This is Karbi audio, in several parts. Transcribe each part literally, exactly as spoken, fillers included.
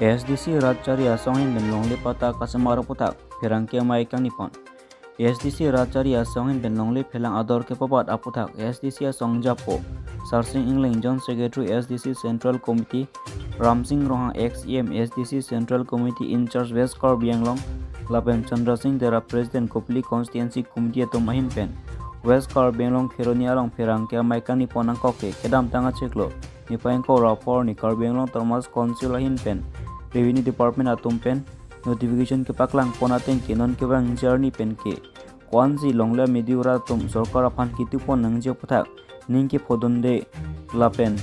A S D C Rat Chari Asong ahin pen longle patta kasemar aphuthak pherangke amei kangni pon. A S D C Rat Chari Asong ahin pen longle phelang ador kepabat aphuthak A S D C Asong Japo, Sarsing Engleng Joint Secretary A S D C Central Committee, Ramsing Ronghang ex E M A S D C Central Committee in charge West Karbi Anglong, lapen Chandra Singh Dera President Kopili Constituency Committee atum ahin pen West Karbi Anglong Kheroni along pherangke amei kangni pon angkok ke kedamtang achiklo niphai ingkoi ra pho arni Karbi Anglong Autonomous Council ahin pen Revenue Department atum pen notification kepaklang pon ateng ke non kevangji arni pen ke ko-ansi longle media rat atum sorkar aphan kitu pon nangji aphuthak ning kephodunde lapen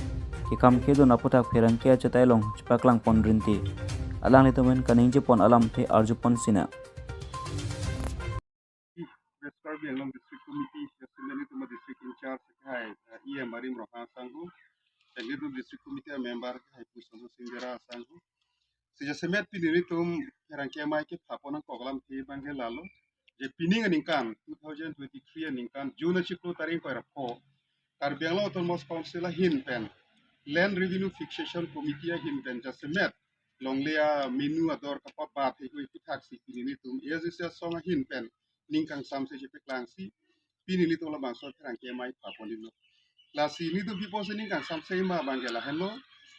kekam khedun aphuthak pherangke achetai along chepaklang pon rinti. Alanglitum pen kaningje pon alamthe arju pon sinang. West Karbi Anglong District Committee, Assembly atum a District in charge ke hai, eh, E M Arim Ronghang asangho, pen ilitum District Committee a member ke hai Pu Chandra Singh Dera asangho. Si jasemet pini ilitum pherangke amei kepha pon angkok alamthe abang ke lalo. Je pining aningkan, two thousand twenty-three aningkan, June achiklo tarik ingkoi ra pho, Karbi Anglong Autonomous Council ahin pen, Land Revenue Fixation Committee ahin pen, jasemet longle amenu ador kapabat hei hui aphuthak si pini ilitum A S D C Asong ahin pen ning kangsamse chepaklangsi pini ilitum labangso pherangke amei pha pon ilo. Lasi ilitum pi apotsi ning kangsamse ma abang ke lahenlo.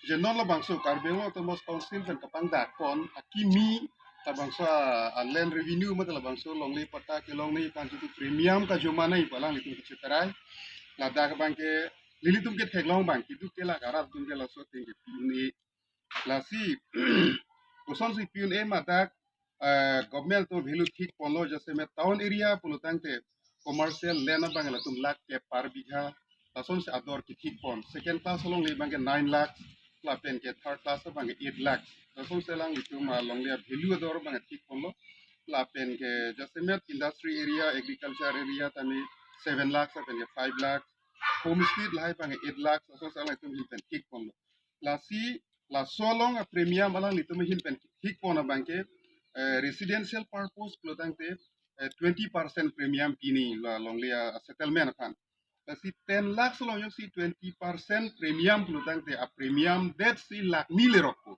Je non labangso Karbi Anglong Autonomous Council pen kapangdak pon akimi labangso a, a land revenue mate labangso longle patta kelongnei aphan chutu premium kajoma nangji pu alanglitum kacheparai. Ladak abang ke nelitum ketheklong abang ke keduk kelak arat atum ke laso ateng ke pi un-e. Lasi kosonsi pi un-e ma dak, eh, government atum value thik ponlo, jasemet town area pulo tangte commercial land abang latum lakh kep per bigha, lasonsi ador kethik pon. Second class alongle abang ke nine lakh, lapen ke third class abang ke eight lakh. Lasonsi alanglitum alongle value ador abang thik ponlo. Lapen ke jasemet industry area, agriculture area tame seven lakh, lapen ke five lakh. Homestead lahai abang ke eight lakh, lasonsi alanglitum ahin pen thik ponlo. Lasi laso along a premium alanglitum ahin pen thik pon abang ke, eh, residential purpose pulo tangte, eh, twenty percent premium pini la longle a settlement aphan. Lasi ten lakh along joksi twenty percent premium pulo tangte a premium detsi lakh ni lerokpo.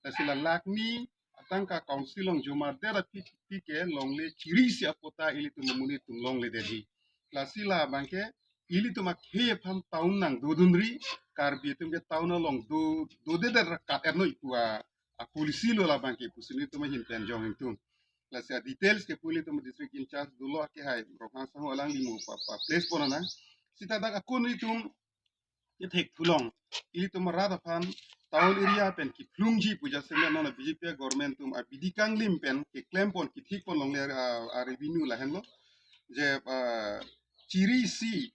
Lasi la lakh ni atangka council along joma det aphi, aphi ke longle chiri isi apatta ilitum amonit atum longledetji. Lasi labang ke ilitum akhei aphan town nangdodunri, Karbi atum ke town along do, dodedet ra kat-et noi pu a, a policy lo labang ke pusi nelitum ahin pen jong ingtung. Lasi a details ke pu ilitum district in charge dolo ke hai Ronghang asangho, alangli mo pa, pa place pon nang. Sita dak akun ilitum kethek thulong, ilitum arat aphan town area pen kephlungji pu jasemet non a B J P government atum abidi kanglim pen keklem pon kethik pon longle a, a revenue lahenlo. Je, ah, chiri isi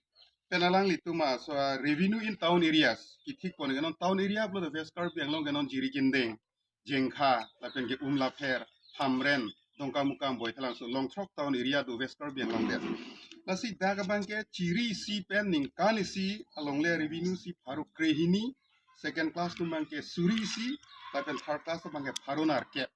pen alanglitum aso a revenue in town areas kethik pon ke non town area pulo West Karbi Anglong ke non Jirikindeng, Jengkha, lapen ke Umlapher, Hamren, Dongkamukam, Baithalangso, long throk town area do West Karbi Anglong det. Lasi dak abang ke chiri isi pen ningkan isi alongle revenue si pharo krehini, second class atum abang ke suri isi, lapen third class abang ke pharo nerkep.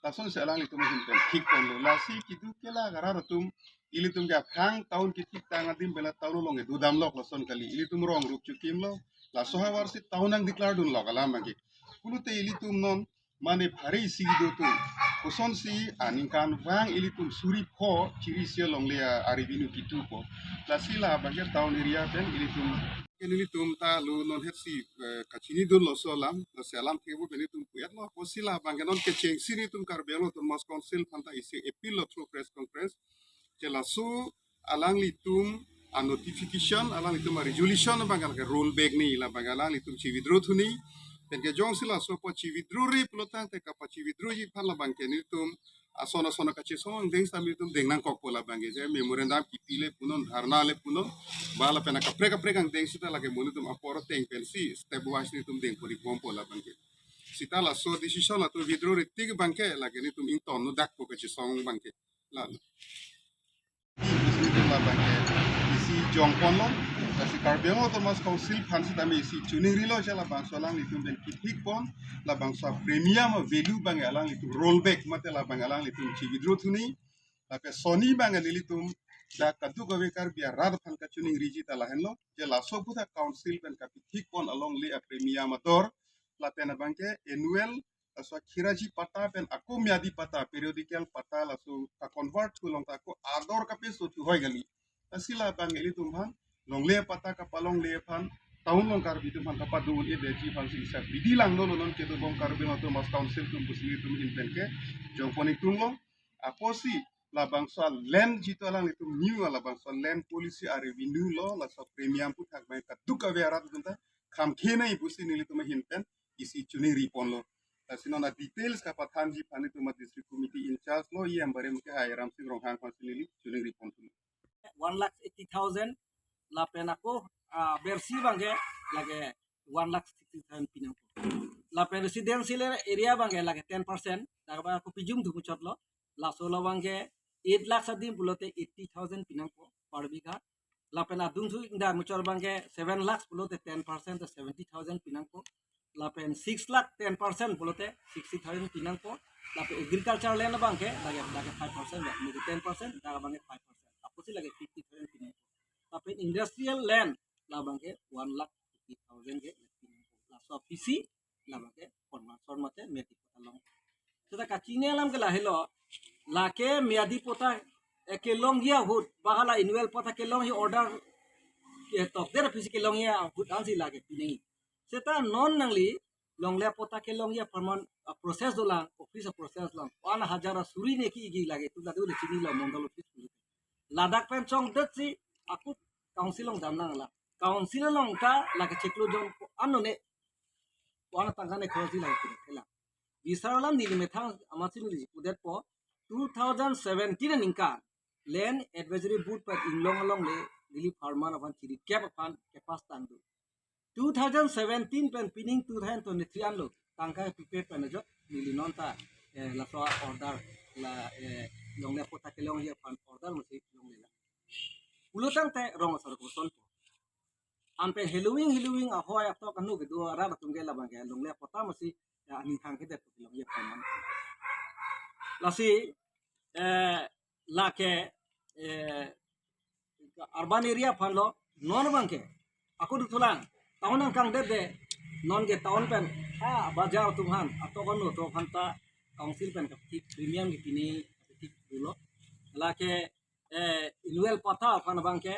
Lasonsi alanglitum ahin pen thik ponlo. Lasi keduk kelak arat atum, ilitum ke aphrang town kethik tang adim pen la town along dodamlok lason kali. Ilitum rong rup chukimlo. Laso ahavarsi town nang declare dunlok alam abang ke. Pulote ilitum non mane phari isi do atum, kosonsi aningkanvang ilitum suri pho chiri isi alongle a, a revenue kitupo. Lasi labang ke town area pen ilitum, ilitum ta lo non hetsi, eh, kachinidunlo laso alam, lasi alamthe pu pen ilitum pu-etlo. Pusi labang ke non kechengsi nelitum Karbi Anglong Autonomous Council aphanta isi appeal lo through press conference. Je laso alanglitum a notification, alanglitum a resolution abang ke roll back ni, labang alanglitum chi withdraw thu ni. Pen ke jongsi laso apo chi withdraw-re pulo tangte kapachi withdrawji aphan labang ke nelitum ason ason kachesong angdeng sitame nelitum deng nangkokpo labang ke. Je memorandum kipile punon, dharna le punon, ba lapen kaprek kaprek angdeng sita lake mo nelitum apor ateng pensi step wise nelitum dengpo ri bompo labang ke. Sita laso decision atum withdraw-re tik abang ke lake nelitum ingtonno dakpo kachesong abang ke. La isi nelitum labang ke isi jong ponlo. Lasi Karbi Anglong Autonomous Council aphan sitame isi choningrilo, je labangso alanglitum pen kethik pon, labangso premium value abang alanglitum roll back mate labang alanglitum chi withdraw thu ni. Lapen soni abang nelitum dak kadokave Karbi arat aphan kachoningriji ta lahenlo, je laso aphuthak council pen kapethik pon alongle a premium ador, lapen abang ke annual laso akhiraji patta pen ako Miyadi patta, periodical patta laso ka-convert thu along ta ako ador kapeso thu hoi kali. Lasi labang ilitum aphan longle patta kapalongle aphan, town along Karbi atum aphan kapado un-edetji aphan si isi abidi langno lo non kedobom Karbi Anglong Autonomous Council atum pusi ilitum ahin pen kejongpon ingtung lo. Apotsi labangso a-land jitu alanglitum new labangso a-land policy a-revenue lo, laso premium aphuthak abang kadokave arat atum ta kham khe nai pusi nelitum ahin pen isi choningri ponlo. Lasi non a-details kapathanji aphan itum a-district committee in charge lo, E M barim ke Hai Ramsing Ronghang aphansi neli choningri ponthu. One lakh eighty thousand, lapen ako, ah, bersi abangke lake one lakh sixty thousand pinangpo. Lapen residential area abangke lake ten percent, dak abang ako pijum thu muchotlo. Laso labangke eight lakhs adim pulote eighty thousand pinangpo per bigha. Lapen adung thu ingda muchot abangke seven lakhs pulote ten percent to seventy thousand pinangpo. Lapen six lakh ten percent pulote sixty thousand pinangpo. Lapen agriculture land abangke lake, lake five percent ya, mungkin ten percent, dak abangke five percent. Apotsi lake fifty thousand pinangpo. Lapen industrial land labangke one lakh fifty thousand ke pinangpo. Laso apisi labangke conversion mate Miyadi patta long. Seta kachini alam ke lahelo, lake Miyadi patta, eh, kelongji ahut, ba hala annual patta kelongji order, eh, tokdet apisi kelongji ahut ansi lake pinangji. Seta non nangli longle patta kelongji apharman, ah, process dolang, office a-process lang. One hajar asuri ne ki igi lake, tu tadu le chinilo mondol office. Ladak pen chongdetsi ako council along damnang la. Council along ta lake chiklo jon ko-an lone, ko-an atangka ne khorosi lake kilo thela. Bisar alam neli methang amatsi neli pudetpo, two thousand seventeen aningkan Land Advisory Board pen inglong along le neli apharman aphan chiri kep aphan kepass tangdun. Two thousand seventeen pen pining two thousand twenty-three anlo tangka pipe pen ajok neli non ta, eh, laso order la, eh, longle patta kelongji aphan order musi longlelang. Pulo tangte rong asar kosonpo. Anpen heluing heluing ahoi atok anu kedo arat atum ke labangke longle patta musi, ya, aning hang kedet kelongji apharman. Lasi, eh, lake, eh, urban area aphanlo, non abangke ako duk thulang, town angkang dede, non ke town pen, ha, bajar atum aphan, atok anu atok aphan ta council pen kapathik premium kepine kapathik dolo. Lake, eh, annual patta aphan abangke,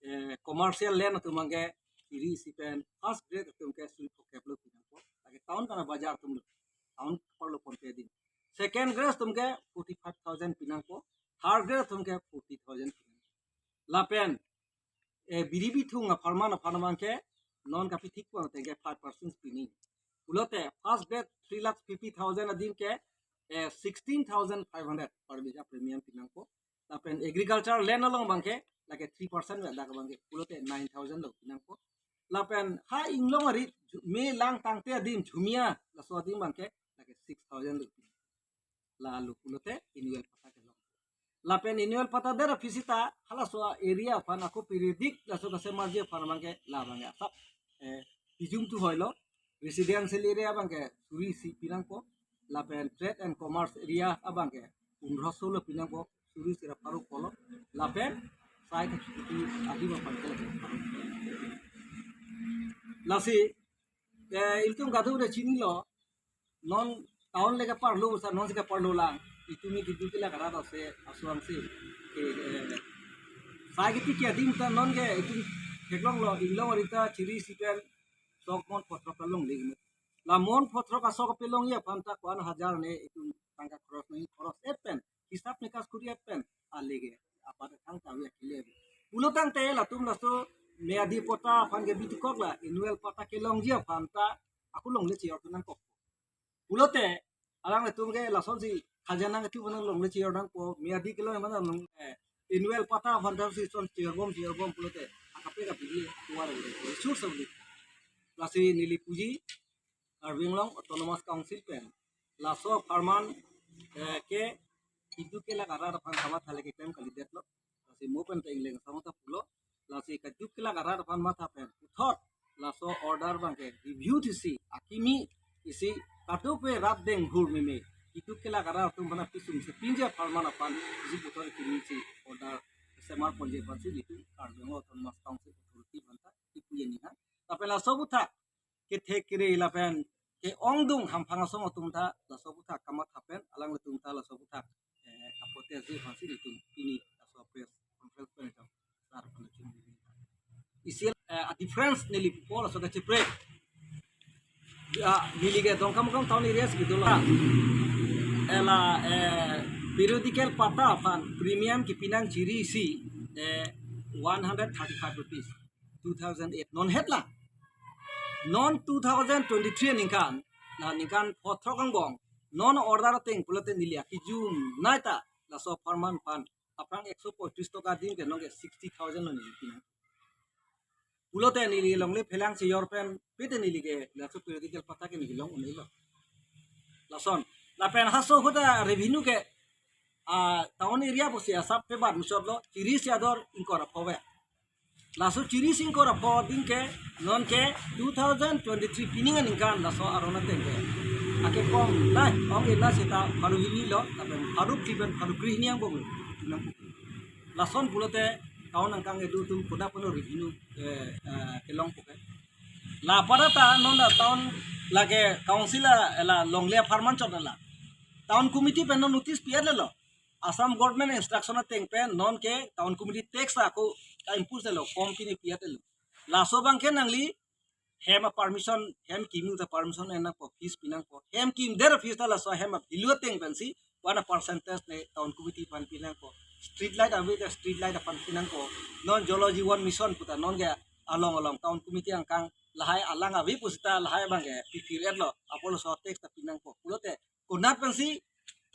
eh, commercial land atum abangke iri isi pen first grade atum ke suri phokep lo pinangpo. Lake town kana bajar atum lo, town parlo ponpe din. Second grade atum ke forty-five thousand pinangpo. Third grade atum ke forty thousand pinangpo. Lapen, eh, biri bithung apharman aphan abangke non kapithik pon tengke five percent pining. Pulote first grade three lakh fifty thousand adim ke, eh, sixteen thousand five hundred per bigha premium pinangpo. Lapen agriculture land along abangke lake three percent ya dak abangke pulote nine thousand lo pinangpo. Lapen ha inglong ari ju-, me lang tangte adim jhumia laso adim abangke lake six thousand lo pinang. Lalu pulote annual patta kelong. Lapen annual patta der aphisi ta halaso area aphan ako periodic laso kasemarji aphan abangke labangke asap, eh, pijum thu hoilo. Residential area abangke suri isi pinangpo. Lapen trade and commerce area abangke pundroso lo pinangpo, suri isi ra pharo polo. Lapen sai kachuti adim aphan ke lake pharo. Lasi, eh, ilitum kadokave chinilo, non town le kaparlo, sa non si kaparlo lang. Itum ke keduk kelak arat ase, aso angsi. Ke, eh, sai kiti ke adim ta non ke itum theklonglo, inglong ari ta chiri isi pen sok mon pho throk kalongle. La mon pho throk asok pelongji aphan ta ko-an hajar ne itum tangka khoros nangji, khoros et pen, hisap nikas kuri et pen, alege apat thang ta ya kile. Pulo tangte latum laso Miyadi patta aphan ke bitukok la annual patta kelongji aphan ta ako longle chiyok nangkok. Pulote alanglitum ke lasonsi khajana nangkethu aphan longle chiyok nangpo, Miyadi kelong mana long, eh, annual patta aphan ta si son chiyorbom chiyorbom pulote akape kapidi kuar resource uli. Lasi neli puji Karbi Anglong Autonomous Council pen laso apharman, eh, ke keduk kelak arat aphan kamatha le keklem kalidetlo. Lasi mo pen ta ingleng asong ta pulo. Lasi keduk kelak arat aphan matha pen puthot laso order abangke review thisi akimi isi kadokave rat denghur meme keduk kelak arat atum aphan apisum si pinje apharman aphan isi puthot akimi si order semar ponji aphansi itum Karbi Anglong Autonomous Council Authority aphan ta ipu ye ni ha. Lapen laso aphuthak kethek kere lapen ke-ongdung hamphang asong atum ta laso aputhak kamatha pen, alanglitum ta laso aputhak, eh, kapote ji aphansi nelitum pini laso press conference pen itum sar pen chun. Isi, eh, a difference neli pupo laso kachepre. Ah, neli ke Dongkamukam town area si kedo la. Eh, la, eh, periodical patta aphan premium kepi nang chiri isi, eh, one hundred thirty-five rupees, two thousand eight. Non het la. Non two thousand twenty-three aningkan, la ningkan pho throk angbong, non order ateng pulote neli akijum naita laso farmer aphan aphrang ekso poitris toka adim ke nonke sixty thousand lo neli pi nang. Pulote neli longle phelang si yor pen pete neli ke laso periodical patta ke neli long un-elo. Lason, lapen haso ahut ta revenue ke, ah, town area pusi asap pe bat muchot lo, chiri isi ador ingkoi ra pho ave. Laso chiri isi ingkoi ra pho adim ke, nonke two thousand twenty-three pining aningkan laso aron ateng ke akepom, lai, ong-e na seta pharo hini lo, lapen pharo phli pen pharo kre hini angbong lo. Lason pulote town angkang kedo atum konat pen revenue, eh, eh, kelongpo ke. La pada ta non la town lake council la, la longle farmer chot la. Town committee pen non notice pi-et lo. Assam government instruction ateng pen nonke town committee tax ako ka-impose lo, kom pine pi-et lo. Laso abang ke nangli hem a permission, hem kimi ta permission en nangpo, fees pi nangpo. Hem kimdet a fees ta laso hem a value ateng pensi one percentage ne town committee aphan pi nangpo. Street light ave ta street light aphan pi nangpo. Non Jal Jeevan Mission puta nonke along along town committee angkang lahai alang ave pusita lahai abang ke piphir-et lo. Apotlo laso tax ta pi nangpo. Pulote konat pensi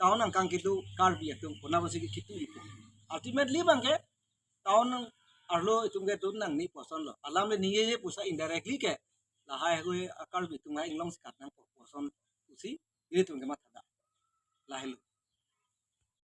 town angkang kedo Karbi atum konat pensi kekitu itum. Ultimately abang ke town arlo itum ke dun nangne pu ason lo. Alam le ningjeje pusi indirectly ke lahai hui a Karbi atum inglong si kat nangpo pu ason pusi ilitum ke mathada. Lahelo.